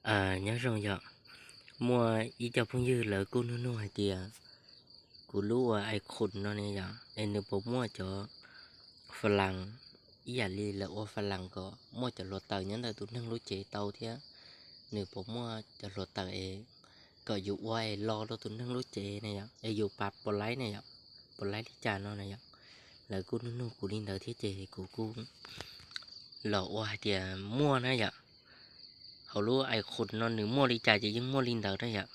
Nyob zoo yom, muaj ib co phooj ywg lawv kuj nug nug hais tias kuv lub ua icon no ne yom, es nws puas muaj cov flas ib yam li lawv ua flas kom muaj cov hluav taws nyob ntawm tus neeg lub cev tau thiab, nws puas muaj cov hluav taws es kom yus ua es lo rau tus neeg lub cev ne yom, es yus pab puas laib ne yom, puas laib li cas no na yom. Lawv kuj nug nug kuv li ntawd thiab ces kuv kuj los ua hais tias muaj na yom. Hauv lub icon no nws muaj li cas ces yeej muaj li ntawd na yom.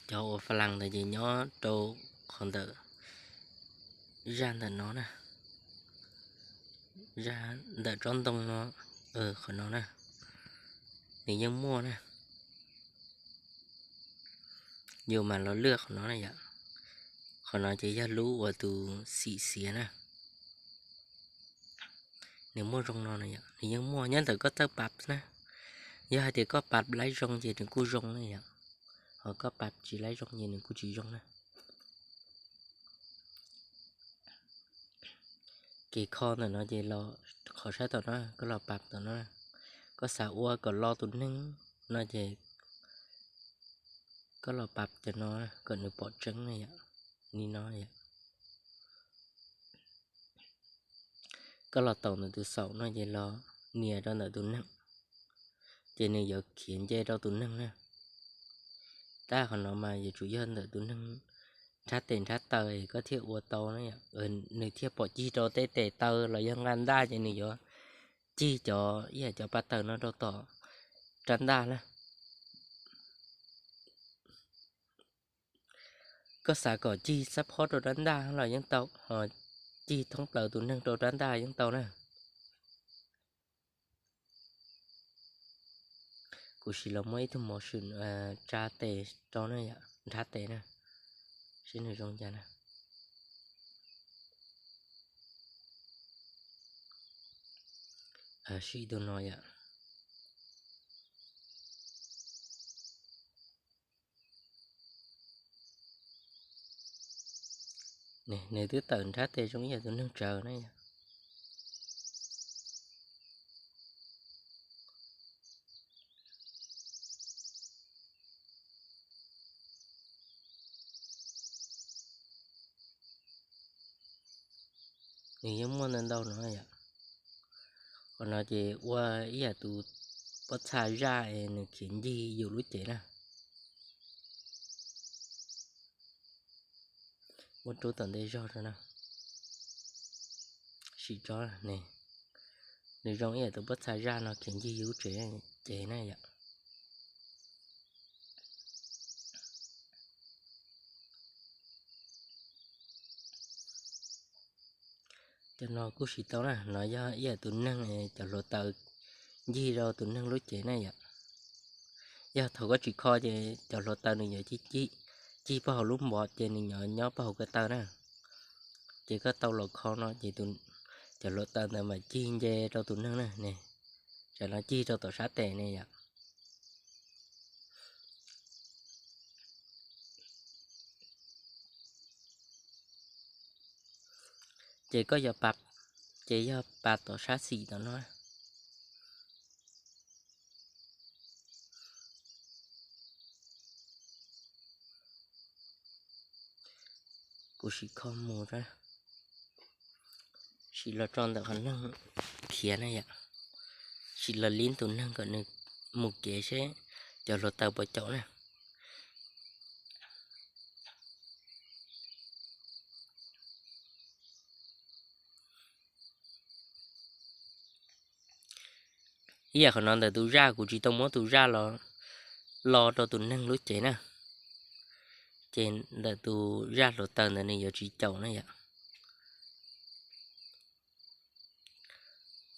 Cov ua flas ntawd ces nyob rau qhov ntawm zaj ntawm no na, zaj ntawm tsob ntoo no, qhov no na, nws yeej muaj na. Yus mam los lwaj qhov no na yom. Qhov no ces yog lub uas tus xim xiav na. Nws muaj zoo no na yom, nws yeej muaj nyob ntawm koj txawj pab na. Yog hais tias koj pab laib zoo ces nws kuj zoo na yom, ho koj pab tsis laib zoo ces nws kuj tsis zoo na. Kev kho ntawm no ces los qhov sab tom no, koj los pab tom no. Koj xav ua kom lo tus neeg no ces koj los pab cov no kom nws pom tseeb na yom, li no yom. Koj los taus ntawm tus xaum no ces los nias rau ntawm tus neeg, ces nws yuav khiav nce rau tus neeg na. Tab qhov no mas yuav tsum yog ntawm tus neeg nrhab tes nrhab taw es koj thiaj ua tau na yom, nws thiaj pom cig rau tej tes taw los yog nqaj ntaj ces nws yuav cig cov ib yam cov pa taws no rau tom rab ntaj na. Koj xav kom cig xab phob rau rab ntaj los yeej tau, ho cig thoob plaws tus neeg rau rab ntaj yeej tau na. Kuv sim los muab ib tug mos swm tsa tes rau na yom, nrhab tes na, seb nws zoo cas na. Sim tus no yom. Nws twb tawm nrhab tes zoo ib yam tus neeg tsawv na yom. Nws yeej muaj ntau ntau no yom. Qhov no ces ua ib yam tus pob txha zaj es nws khiav ncig yus lub cev na. Muab rub tom ntej zog rau na. Sim tsob ne, nws zoo ib yam tus pob txha zaj no khiav ncig yus lub cev na yom. Cov no kuj sim tau na, no yog ib yam tus neeg cov hluav taws ncig rau tus neeg lub cev na yom. Yog thaum koj tsis kho ces cov hluav taws nws yuav cig pog hauv lub npov ces nws yuav nyob pog hauv ko taw na. Ces koj tau los kho no ces cov hluav taws ntawd mam cig nce rau tus neeg na ne, tsam no cig rau tom sab tes ne yom. Ces koj yuav pa, ces yog pa tom sab xis tom no. Kuv sim kho mus, sim los tso ntawm qhov neeg khiav na yom, sim los lib tus neeg kom nws mus kev seb cov hluav taws puas caum na. Ib yam qhov no ntawm tus zaj kuv tsis tau muab tus zaj los lo rau tus neeg lub cev na, ces ntawm tus zaj hluav taws ntawd nws yuav tsis caum na yom.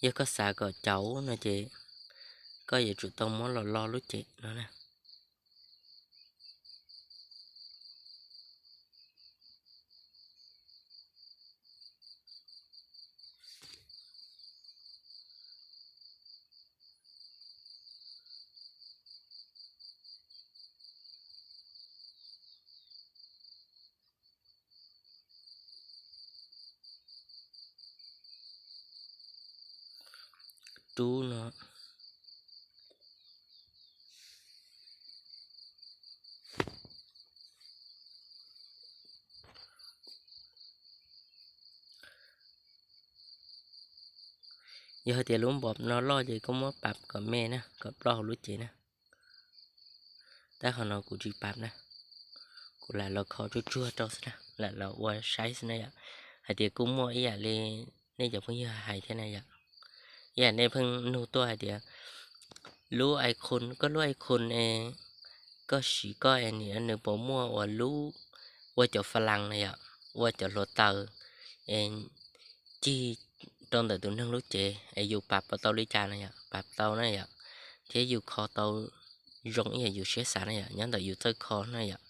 Yog koj xav kom caum no ces koj yuav tsum tau muab los lo lub cev no na. tub no. Yog hais tias lub npom no loj ces koj muab pam kom me na, kom ploj hauv lub cev na. Tab qhov no kuv tsis pam na, kuv lam los kho tsuag tsuag rau xwb na, lam los ua saib xwb na yom. Hais tias kuj muaj ib yam li nej cov phooj ywg hais thiab na yom. Ib yam nej pheej nug tuaj hais tias lub iClone, koj lub iClone es koj siv koj es nim no nws puas muaj ua lub, ua cov fa las na yom, ua cov hluav taws es cig rau ntawm tus neeg lub cev es yus pam puas tau li cas na yom, pam tau na yom, thiab yus kho tau zoo ib yam yus siab xav na yom, nyob ntawm yus txawj kho na yom.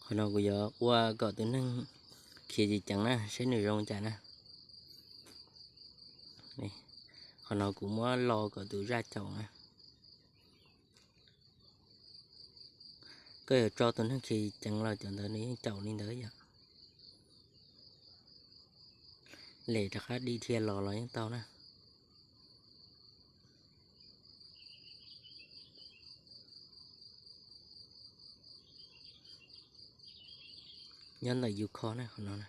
Qhov no kuv yuav ua kom tus neeg khiav ceev ceev na, saib nws zoo cas na. Qhov no kuv muab lo kom tus zaj caum na. Koj yuav tso tus neeg khiav ceev los cov ntawd nws yeej caum li ntawd yom. Lem rov qab dim dhia los los yeej tau na. Nyob ntawm yus kho na qhov no na.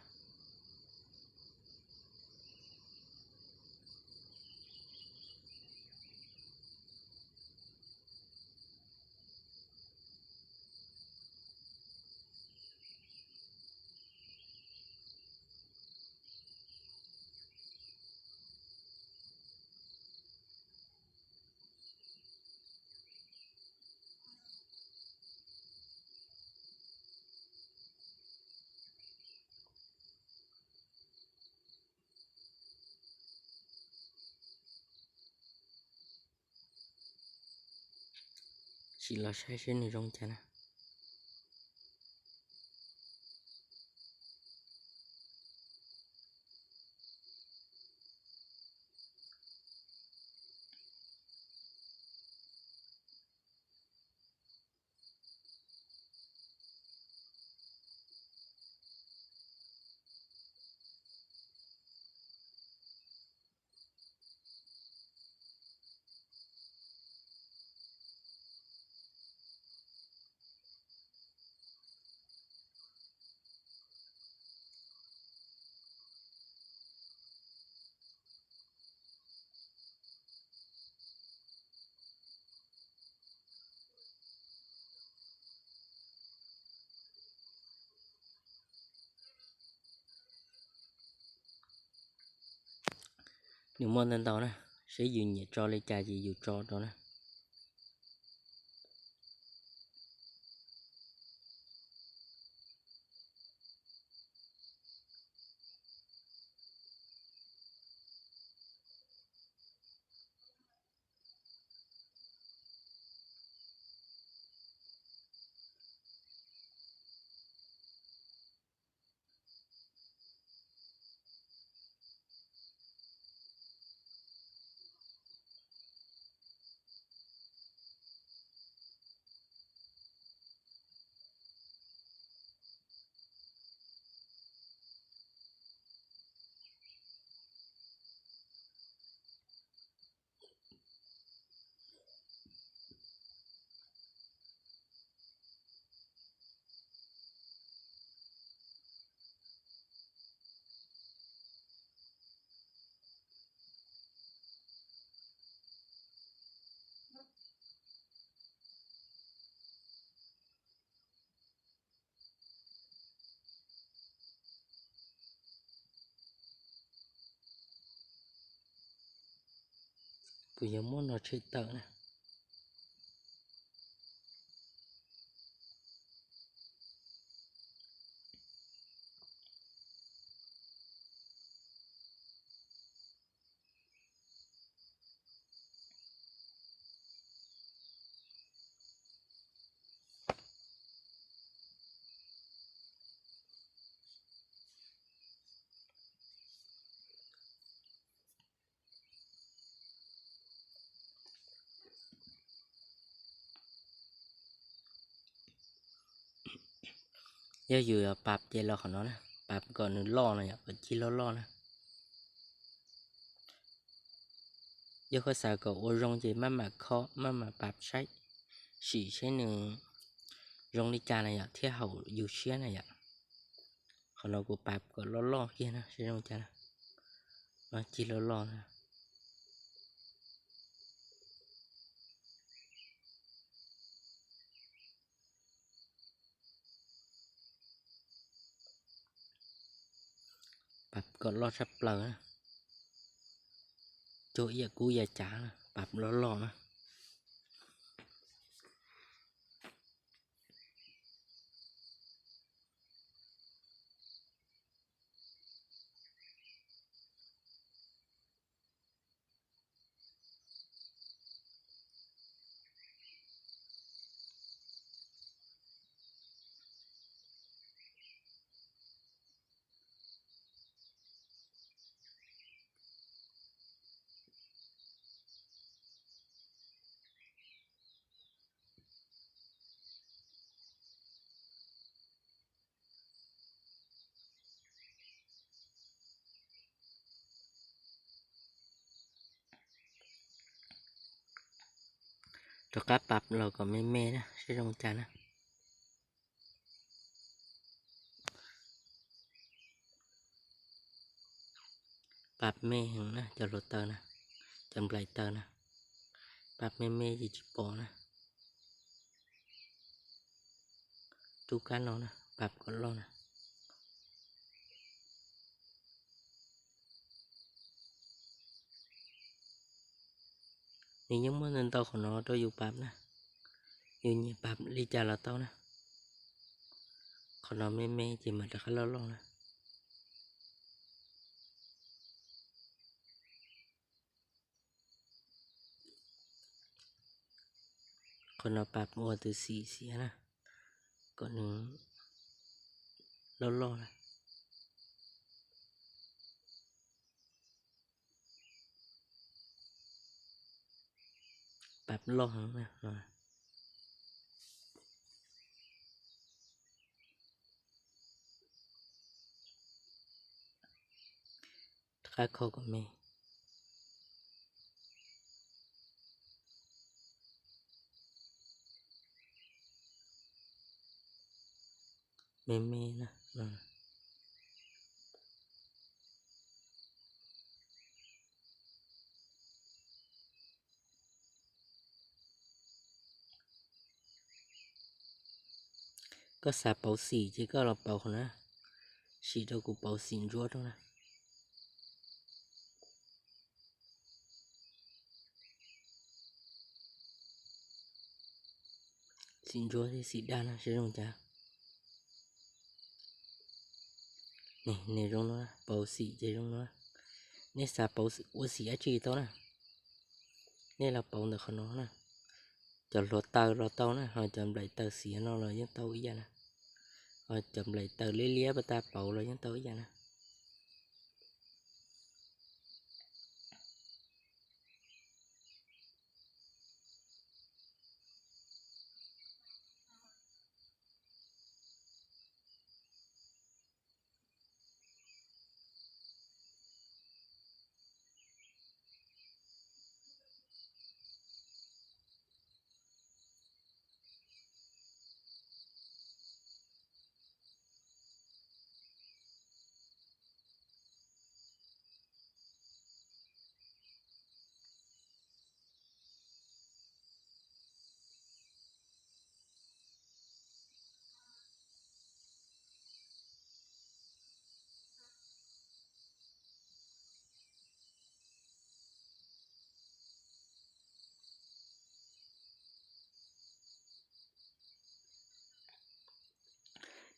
Sim los saib seb nws zoo cas na. Nws muaj ntau ntau na, seb yus nyiam tso li cas ces yus tso rau na. Kuv yuav muab no tshem tawm na. Yog yus yuav pab ces los qhov no na, pab kom nws loj no yom, kom cig loj loj na. Yog koj xav kom ua zoo ces maj mam khob, maj mam pab saib, sim saib nws zoo li cas na yom, thiab haum yus siab na yom. Qhov no kuv pab kom loj loj kiag na, saib zoo cas na. No cig loj loj na. Pab kom loj tshaj plaws na. Cuag ib yam kub yam cav na, pab loj loj na. Rov qab pab los kom me me na, saib zoo cas na. Pab me heev na, cov hluav taws na, cov nplaim taws na. Pab me me ces tsis pom na. Rub kab no na, pab kom loj na. Nws yeej muaj ntau ntau qhov no rau yus pab na. Yus nyiam pab li cas los tau na. Qhov no me me ces mam rov qab loj loj na. Qhov no pab ua tus xim xiav na, kom nws loj loj na. Pab loj heev na. Rov qab kho kom me. Me me na. Koj xav pauv xim ces koj los pauv qhov na. Sim rau kuv pauv xim ntsuab rau na. Xim ntsuab thiab xim daj no seb zoo cas. Nws zoo no, pauv xim ces zoo no. Nej xav pauv ua xim dab tsi tau na, nej los pauv ntawm qhov no na. Cov hluav taws los tau na, ho cov nplaim taws xiav no los yeej tau ib yam na. Ho cov nplaim taws liab liab pas tas pauv los yeej tau ib yam na.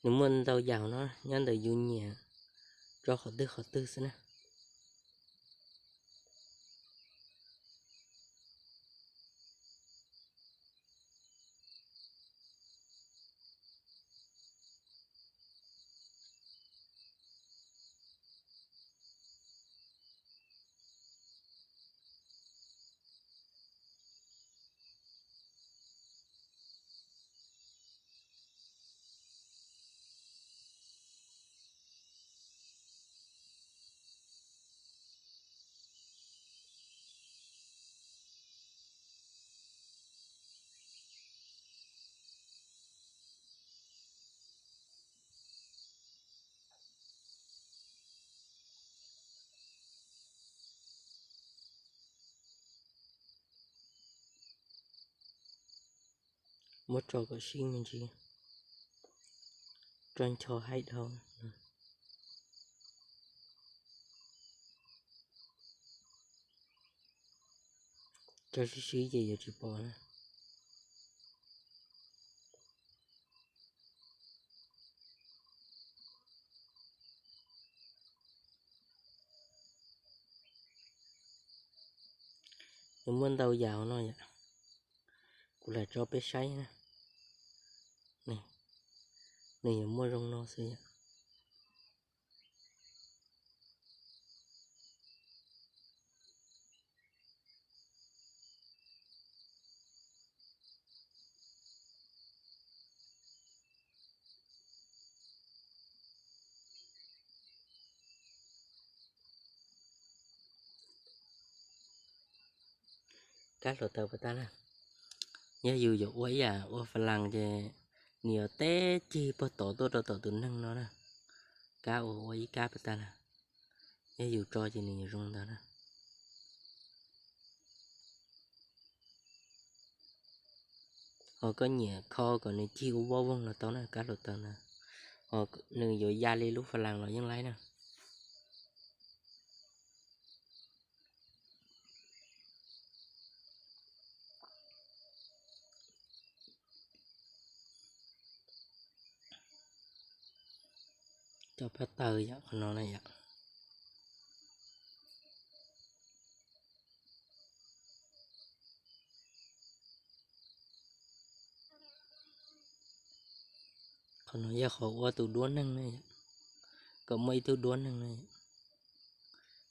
Nws muaj ntau yam no, nyob ntawm yus nyiam rau qhov twg qhov twg xwb na. Muab tso kom sib me ntsis, tso ncho haib dhau. Tso sib sib ces yuav tsis pom na. Nws muaj ntau yam no yom. Kuv lam tso peb saib na. Nws yuav muaj zoo no xwb yom. Kab hluav taws puas tag na? Yog yus yuav ua ib yam ua fa las ces nws yuav teb cig puag tod tuaj rau tom tus neeg no na. Kab ua ua ib kab puas tag na? Yog yus tso ces nws yuav zoo ntawd na. Ho koj nyiam kho kom nws cig ua voj voog los tau na, kab hluav taws ntawd. Ho nws yuav ya li lub fa las los yeej laib na. Cov pab taws yom, qhov no na yom. Qhov no yog qhov ua tus duab neeg na yom, kom muaj ib tug duab neeg na yom.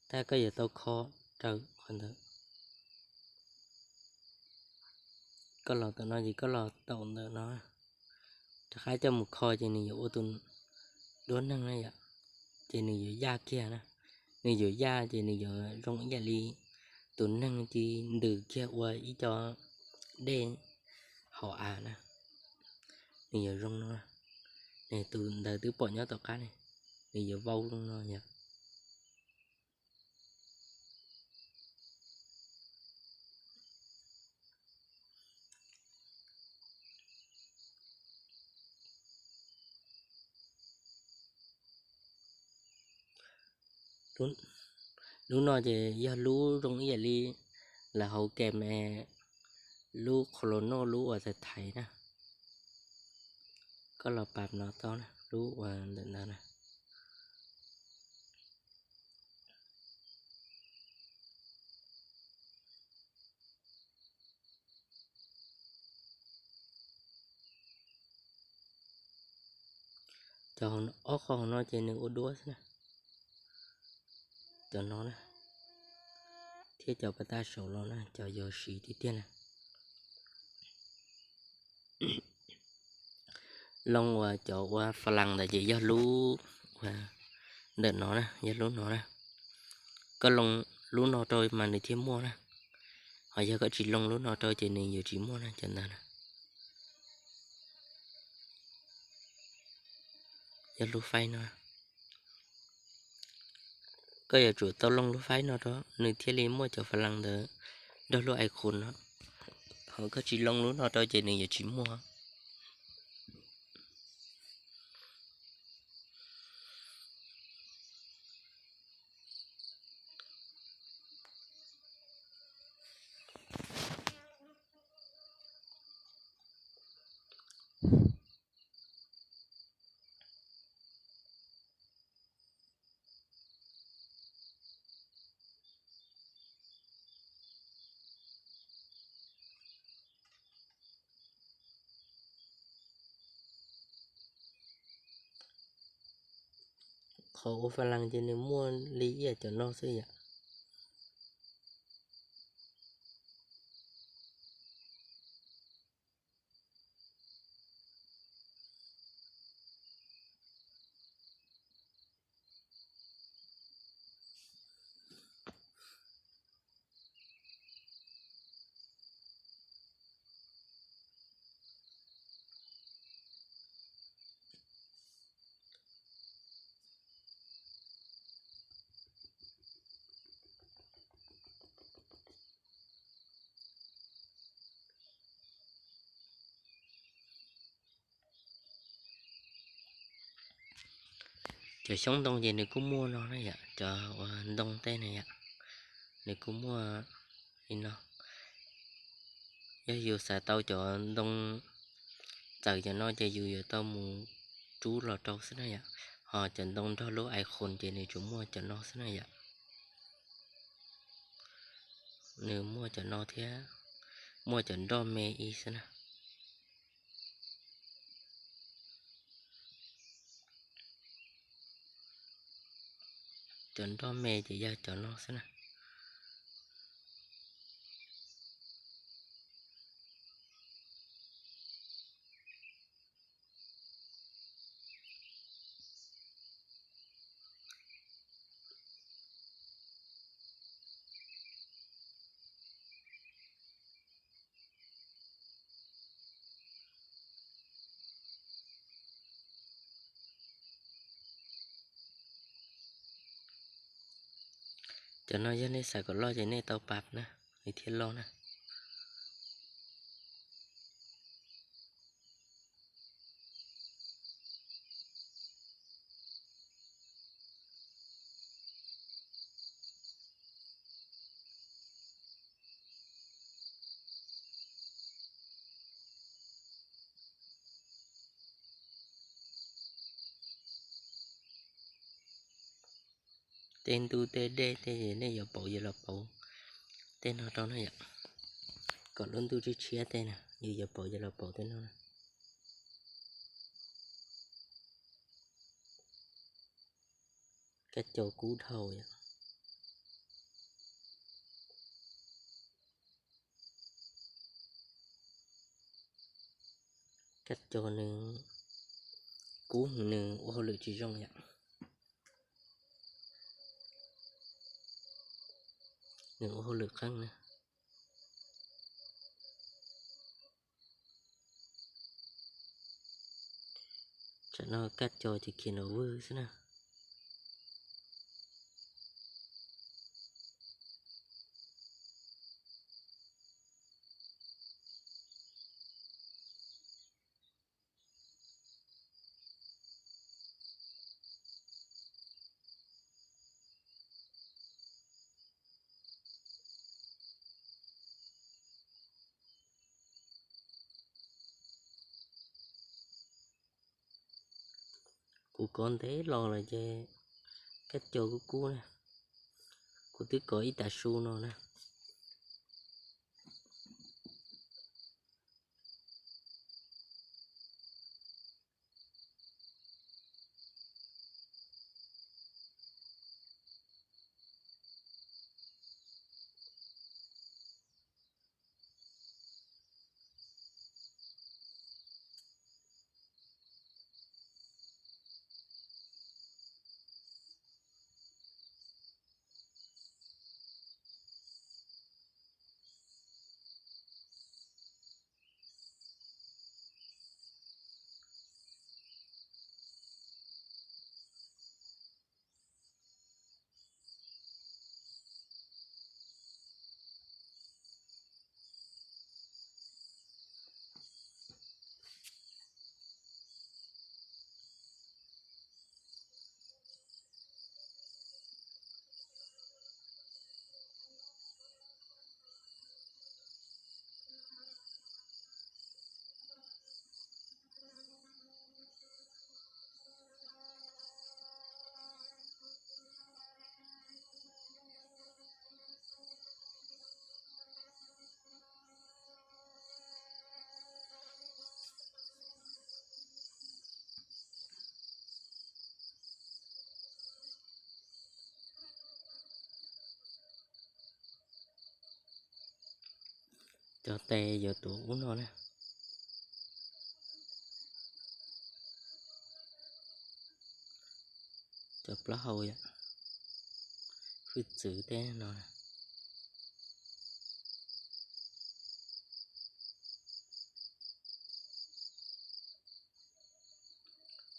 Tab koj yuav tau kho raws qhov ntawd. Koj los tom no ces koj los taum ntawm no, rov qab coj mus kho ces nws yuav ua tus duab neeg na yom, ces nws yuav yaj kiag na. Nws yuav yaj ces nws yuav zoo ib yam li tus neeg cia li ntws kiag ua ib co dej hauv av na. Nws yuav zoo no, nws tus ntawd twb pom nyob tom qab ne, nws yuav vau zoo no yom. Lub no ces yog lub zoo ib yam li lawv hauv kem me, lub qhov los noj lub uas thaiv thaiv na. Koj los pam no tau na, lub uas ntawm ntawd na. Cov ob qho hauv no ces nws ua duab xwb na. Cov no na, thiab cov pas tas saud los na, cov yuav siv tiag tiag na. Loo uas cov ua fa las ntawd ces yog lub ua ntawm no na, yog lub no na. Koj loo lub no rau mas nws thiaj muaj na. Ho yog koj tsis loo lub no rau ces nws yuav tsis muaj na, cov ntawd na. Yog lub faib no. Koj yuav tsum tau loo lub faib no rau nws thiaj li muaj cov fa las ntawd nrog lub ais qhus no. Ho koj tsis loo lub no rau ces nws yuav tsis muaj. Qhov ua fa las ces nws muaj li ib yam cov no xwb yom. Cov xyoob ntoo ces nws kuj muaj no na yom, cov uas ntoo tej na yom, nws kuj muaj li no. Yog yus xav tau cov ntoo txawm cov no ces yus yuav tau mus rub los rau xwb na yom. Ho cov ntoo nrog lub iClone ces nws tsuas muaj cov no xwb na yom. Nws muaj cov no thiab, muaj cov nroj me ib xwb na. Cov nroj me ces yog cov no xwb na. Cov no yog nej xav kom loj ces nej tau pab na, nws thiaj loj na. Tej ntuj tej dej tej nej yuav pauv yuav los pauv tej no rau na yom. Kom lub ntuj tshiab tshiab tej na, yus yuav pauv yuav los pauv tej no na. Kab cau kub dhau yom. Kab cau nws kub, nws ua hauj lwm tsis zoo yom. Nws ua hauj lwm qeeb na. Tsam no kab cau ces khiav nrov vwg xwb na. Kuv kov ntev los lawm ces kab cau kub kub na. Kuv twb kov ib tav su no na. Cov tes yuav tuav ub no na. Cov plaub hau yom, hwj txwv tej no.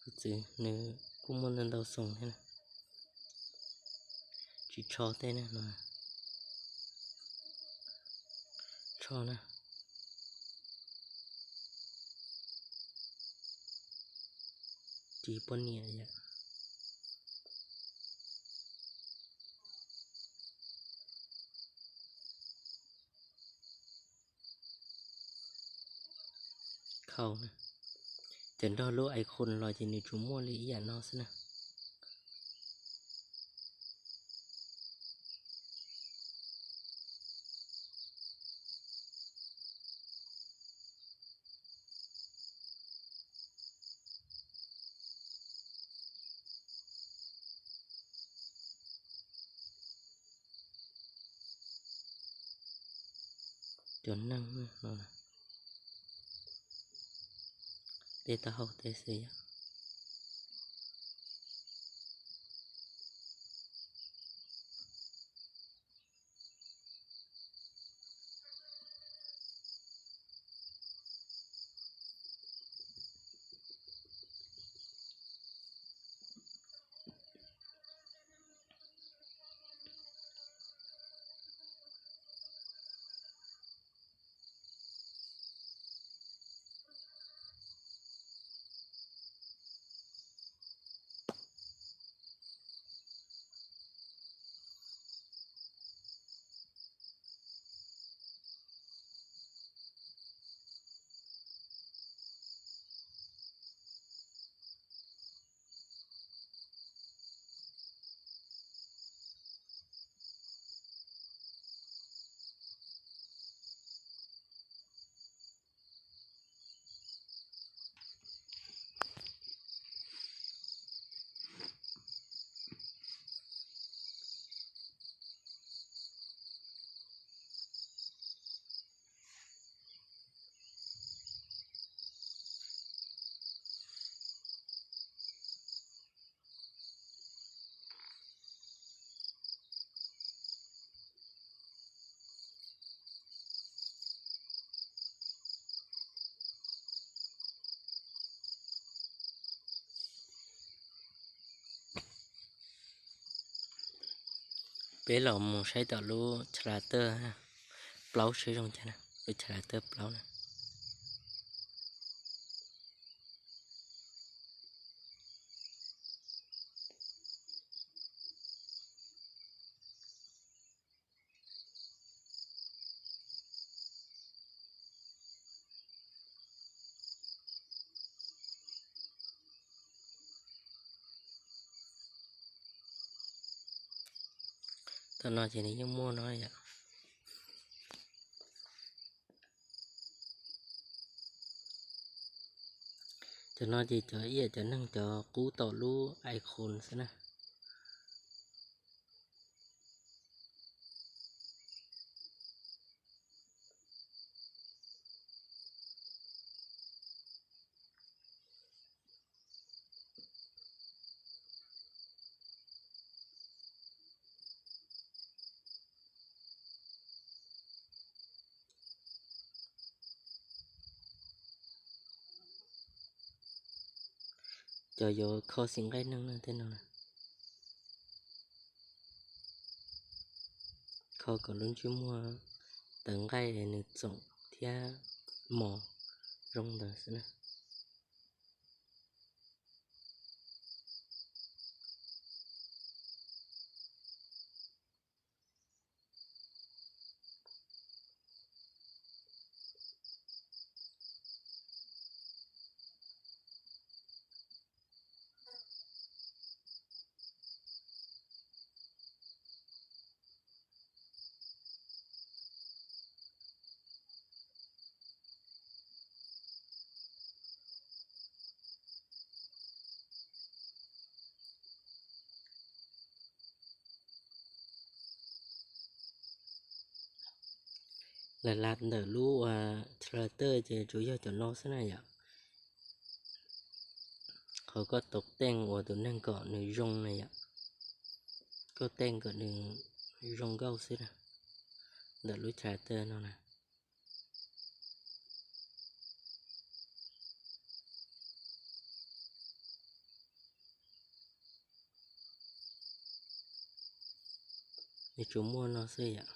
Hwj txwv nws kuj muaj ntau ntau xoo thiab na. Tsis tsho tej na no. Tsho na. Tsis poj niam yom. Tau na. Cov nrog lub icon los ces nws tsuas muaj li ib yam no xwb na. Cov neeg no, tej taub hau tej xwb yom. Peb los mus saib tom lub character plaub seb zoo cas na, lub character plaub na. Tam no ces nws yeej muaj no yom. Cov no ces cov ib yam cov neeg cov qub tom lub icon xwb na. Cov yuav kho xim nqaij neeg na tej no na. Kho kom lub ntsej muag tawv nqaij nws txoom thiab mos zoo ntawd xwb na. Lam lam ntawm lub uas character ces tsuas yog cov no xwb na yom. Qhov koj tau teej uas tus neeg kom nws zoo na yom. Koj teej kom nws zoo nkauj xwb na, ntawm lub character no na. Nws tsuas muaj no xwb yom.